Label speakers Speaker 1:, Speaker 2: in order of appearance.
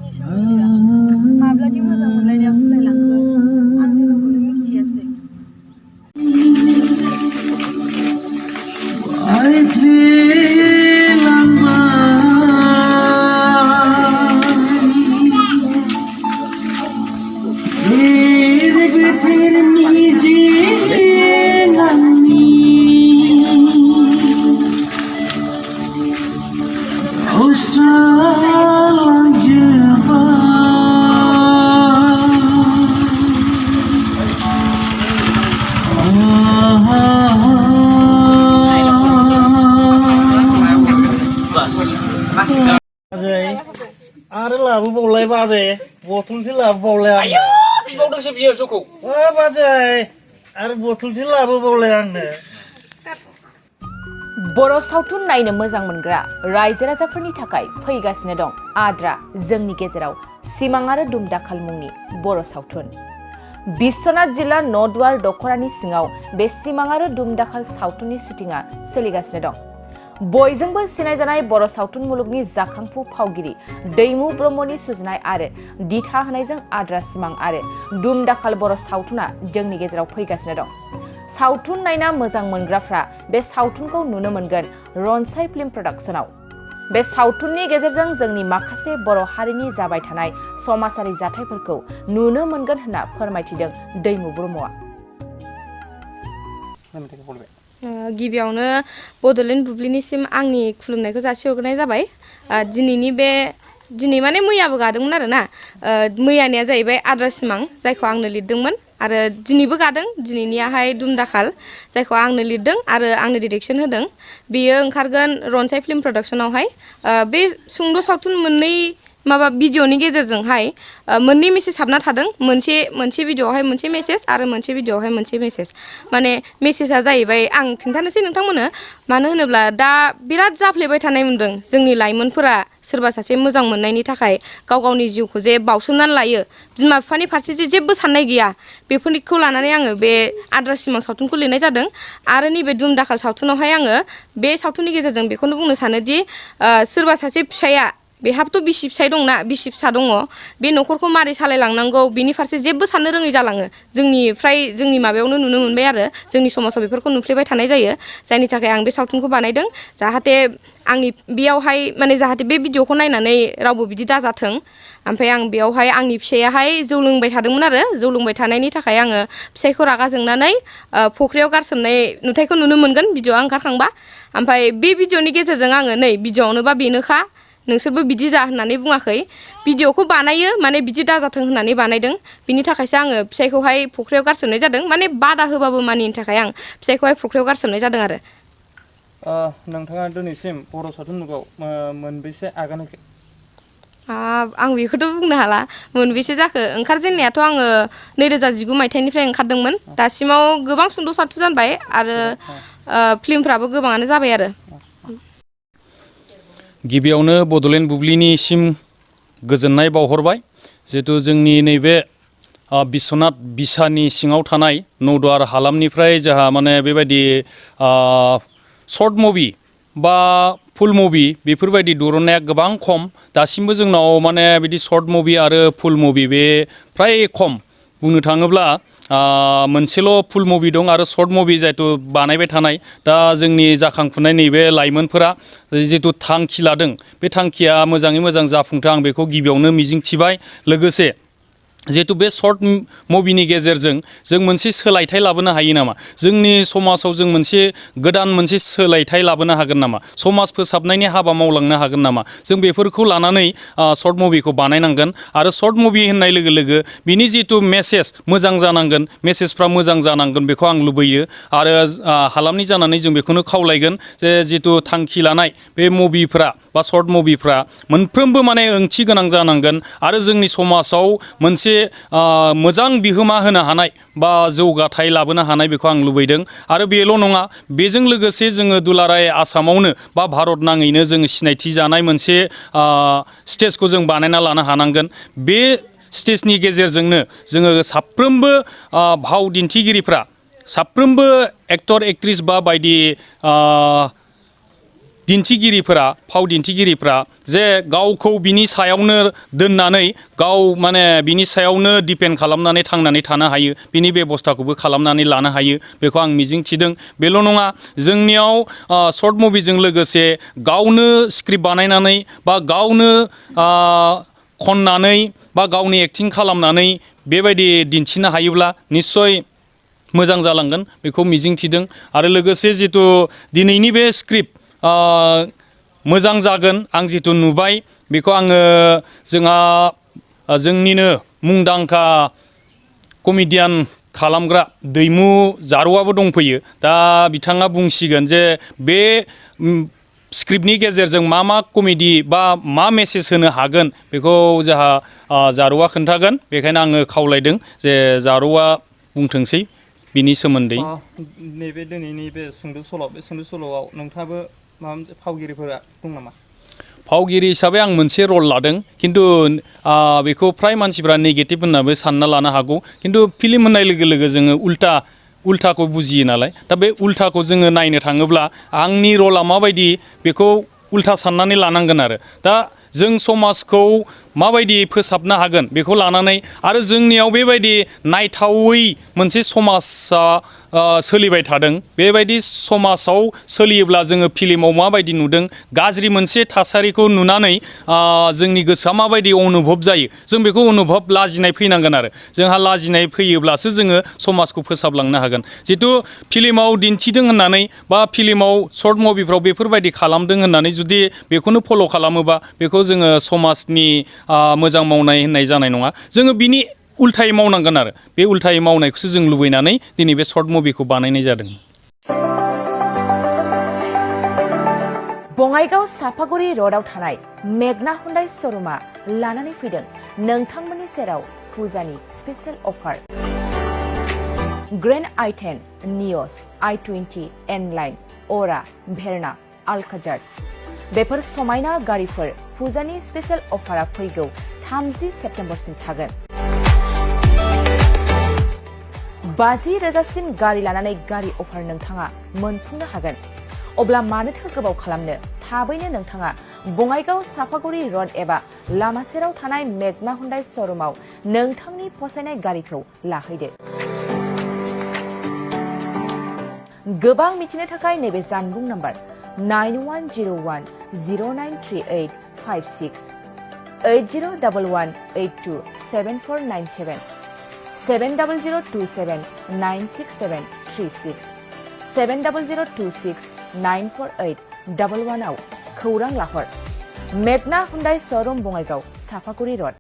Speaker 1: सावथुननि सोमोन्दैया माब्लादि मोजां मोनलायनायाव सोलायलांखो आं जेबोखौनो मिथियासै।
Speaker 2: आरो लाबोबावलाय बाजै बथलसो लाबोबावलाय आंनो
Speaker 3: बिबावदोंसो बियो जौखौ
Speaker 2: बाजै आरो बथलसो लाबोबावलाय आंनो
Speaker 4: बर' सावथुन नायनो मोजां मोनग्रा रायजो राजाफोरनि थाखाय फैगासिनो दं आद्रा जोंनि गेजेराव सिमां आरो दुमदाखाल मुंनि बर' सावथुन बिश्वनाथ जिल्ला नदुवार दखरानि सिङाव बे सिमां आरो दुमदाखाल सावथुननि शुटिंआ सोलिगासिनो दं बयजोंबो सिनायजानाय बर' सावथुन मुलुगनि जाखांफु फावगिरि दैमु ब्रह्मनि सुजुनाय आरो दिथा होनायजों आद्रा सिमां आरो दुमदाखाल बर' सावथुना जोंनि गेजेराव फैगासिनो दं सावथुन नायना मोजां मोनग्राफ्रा बे सावथुनखौ नुनो मोनगोन रनसाय फिल्म प्रडाक्शनाव बे सावथुननि गेजेरजों जोंनि माखासे बर' हारिनि जाबाय थानाय समाजारि जाथायफोरखौ नुनो मोनगोन होनना फोरमायथिदों दैमु ब्रह्मआ
Speaker 5: गिबियावनो बड'लेण्ड बुब्लिनिसिम आंनि खुलुमनायखौ जासिहरग्रोनाय जाबाय दिनै माने मैयाबो गादोंमोन आरोना मैयानिया जाहैबाय आद्रा सिमां जायखौ आंनो लिरदोंमोन आरो दिनैबो गादों दिनैनियाहाय दुमदाखाल जायखौ आंनो लिरदों आरो आंनो डिरेक्सन होदों बेयो ओंखारगोन रनसाय फिल्म प्रडाक्शनावहाय बे सुंद' सावथुन मोननै भिडिअनि गेजेरजोंहाय मोननै मेसेज हाबना थादों मोनसे भिडिअआवहाय मोनसे मेसेज आरो मोनसे भिडिअआवहाय मोनसे मेसेज माने मेसेजआ जाहैबाय आं खिन्थानोसै नोंथांमोननो मानो होनोब्ला दा बिराद जाफ्लेबाय थानाय नुदों जोंनि लाइमोनफोरा सोरबा सासे मोजां मोननायनि थाखाय गाव गावनि जिउखौ जे बावसोमनानै लायो बिमा बिफानि फारसे जे जेबो साननाय गैया बेफोरनिखौ लानानै आङो बे आद्रा सिमां सावथुनखौ लिरनाय जादों आरो नैबे दुमदाखाल सावथुनावहाय आङो बे सावथुननि गेजेरजों बेखौनो बुंनो सानोदि सोरबा सासे फिसाया बेहाबोथ' बिसि फिसाय दंना बिसि फिसा दङ बे न'खरखौ मारै सालायलांनांगौ बिनि फारसे जेबो साननो रोङै जालाङो जोंनि माबायावनो नुनो मोनबाय आरो जोंनि समाजाव बेफोरखौ नुफ्लेबाय थानाय जायो जायनि थाखाय आं बे सावथुनखौ बानायदों जाहाथे आंनि बेयावहाय माने जाहाथे बे भिडिअखौ नायनानै रावबो बिदि दाजाथों ओमफ्राय आं बेयावहाय आंनि फिसायाहाय जौ लोंबाय थादोंमोन आरो जौ लोंबाय थानायनि थाखाय आङो फिसायखौ रागा जोंनानै फुख्रियाव गारसोमनाय नुथायखौ नुनो मोनगोन भिडिअआ ओंखारखांबा ओमफ्राय बे भिडिअनि गेजेरजों आङो नै भिडिअआवनोबा बेनोखा नोंसोरबो बिदि जा होननानै बुङाखै भिडिअखौ बानायो माने बिदि दाजाथों होननानै बानायदों बिनि थाखायसो आङो फिसायखौहाय फुख्रियाव गारसोमनाय जादों माने बादा होबाबो मानिनि थाखाय आं फिसायखौहाय फुख्रियाव गारसोमनाय जादों आरो
Speaker 6: नोंथाङा दिनैसिम बर' सावथुन मुलुगाव मोनबेसे आगान होखो
Speaker 5: आं बेखौथ' बुंनो हाला मोनबेसे जाखो ओंखारजेननायाथ' आङो 2019 मायथाइनिफ्राय ओंखारदोंमोन दासिमाव गोबां सुंद' सावथुन जाबाय आरो फिल्मफ्राबो गोबाङानो जाबाय आरो
Speaker 3: गिबियावनो बड'लेण्ड बुब्लिनिसिम गोजोननाय बावहरबाय जिहेतु जोंनि नैबे बिश्वनाथ बिसानि सिङाव थानाय नौदुवार हालामनिफ्राय जोंहा माने बेबायदि शर्ट मुभि बा फुल मुभि बेफोरबायदि दिहुननाया गोबां खम दासिमबो जोंनाव माने बिदि शर्ट मुभि आरो फुल मुभि बे फ्राय खम बुंनो थाङोब्ला मोनसेल' फुल मुभि दं आरो शर्ट मुभि जायथु बानायबाय थानाय दा जोंनि जाखांफुनाय नैबे लाइमोनफोरा जिथु थांखि लादों बे थांखिया मोजाङै मोजां जाफुंथों आं बेखौ गिबियावनो मिजिंथिबाय लोगोसे जिहेतु बे शर्ट मुभिनि गेजेरजों जों मोनसे सोलायथाय लाबोनो हायो नामा जोंनि समाजाव जों गोदान मोनसे सोलायथाय लाबोनो हागोन नामा समाज फोसाबनायनि हाबा मावलांनो हागोन नामा जों बेफोरखौ लानानै शर्ट मुभिखौ बानायनांगोन आरो शर्ट मुभि होननाय लोगो लोगो बिनि जिथु मेसेज मोजां जानांगोन मेसेजफ्रा मोजां जानांगोन बेखौ आं लुबैयो आरो हालामनि जानानै जों बेखौनो खावलायगोन जे जिथु थांखि लानाय बे मुभिफ्रा बा शर्ट मुभिफ्रा मोनफ्रोमबो माने ओंथि गोनां जानांगोन आरो जोंनि समाजाव मोनसे मोजां बिहोमा होनो हानाय बा जौगाथाय लाबोनो हानाय बेखौ आं लुबैदों आरो बेल' नङा बेजों लोगोसे जोङो दुलाराय आसामावनो बा भारत नाङैनो जों सिनायथि जानाय मोनसे स्टेजखौ जों बानायना लानो हानांगोन बे स्टेजनि गेजेरजोंनो जोङो साफ्रोमबो भाव दिन्थिगिरिफ्रा साफ्रोमबो एक्टर एक्ट्रिस बा बायदि दिन्थिगिरिफोरा फाव दिन्थिगिरिफ्रा जे गावखौ बिनि सायावनो दोननानै गाव माने बिनि सायावनो दिपेन्ड खालामनानै थांनानै थानो हायो बिनि बेबस्थाखौबो खालामनानै लानो हायो बेखौ आं मिजिंथिदों बेल' नङा जोंनियाव शर्ट मुभिजों लोगोसे गावनो स्क्रिप्ट बानायनानै बा गावनो खननानै बा गावनि एक्टिं खालामनानै बेबायदि दिन्थिनो हायोब्ला निस्सय मोजां जालांगोन बेखौ मिजिंथिदों आरो लोगोसे जितु दिनैनि बे स्क्रिप्ट मोजां जागोन आं जितु नुबाय बेखौ आङो जोंनिनो मुंदांखा कमेडियान खालामग्रा दैमु जारौआबो दंफैयो दा बिथाङा बुंसिगोन जे बे स्क्रिप्टनि गेजेरजों मा कमेडि बा मा मेसेज होनो हागोन बेखौ जोंहा जारौआ खोन्थागोन बेखायनो आङो खावलायदों जे जारौआ बुंथोंसै बिनि सोमोन्दै
Speaker 6: नैबे दिनैनि बे सुंद' सल' बे सुंद' सल'आव नोंथाङाबो माबा मोनसे फावगिरिफोरा दं नामा
Speaker 3: फावगिरि हिसाबै आं मोनसे रल लादों खिन्थु बेखौ फ्राय मानसिफ्रा नेगेटिभ होननाबो सानना लानो हागौ खिन्थु फिल्म होननाय लोगो लोगो जोङो उल्थाखौ बुजियो नालाय दा बे उल्थाखौ जोङो नायनो थाङोब्ला आंनि रला माबायदि बेखौ उल्था साननानै लानांगोन आरो दा जों समाजखौ माबायदि फोसाबनो हागोन बेखौ लानानै आरो जोंनियाव बेबायदि नायथावै मोनसे समाजा सोलिबाय थादों बेबायदि समाजाव सोलियोब्ला जोङो फिल्माव माबायदि नुदों गाज्रि मोनसे थासारिखौ नुनानै जोंनि गोसोआ माबायदि अनुभब जायो जों बेखौ अनुभब लाजिनाय फैनांगोन आरो जोंहा लाजिनाय फैयोब्लासो जोङो समाजखौ फोसाबलांनो हागोन जितु फिल्माव दिन्थिदों होननानै बा फिल्माव शर्ट मुभिफ्राव बेफोरबायदि खालामदों होननानै जुदि बेखौनो फल' खालामोबा बेखौ जोङो समाजनि मोजां मावनाय होननाय जानाय नङा जोङो बिनि उल्थायै मावनांगोन आरो बे उल्थायै मावनायखौसो जों लुबैनानै दिनै बे शर्ट मुभिखौ बानायनाय जादों
Speaker 4: बङाइगाव सापागुरि र'डआव थानाय मेगना हुन्डाइ श'रुमा लानानै फैदों नोंथांमोननि सेराव फुजानि स्पेशेल अफार ग्रेन्ड i10 नियस i20 N-Line अरा भेरना आल्काजार्ड बेफोर समायना गारिफोर फुजानि स्पेशेल अफारा फैगौ 30 सेप्तेम्बरसिम थागोन 50,000सिम गारि लानानै गारि अफार नोंथाङा मोनफुंनो हागोन अब्ला मानोथो गोबाव खालामनो थाबैनो नोंथाङा बङाइगाव सापागुरि र'ड एबा लामा सेराव थानाय मेगना हुन्डाइ श'रुमाव नोंथांनि फसायनाय गारिखौ लाहैदो गोबां मिथिनो थाखाय नैबे जानबुं नाम्बार 9101093856 8011827497 700279673 70026948111 आव खौरां लाहर मेगना हुन्डाइ श'रुम बङाइगाव सापागुरि र'ड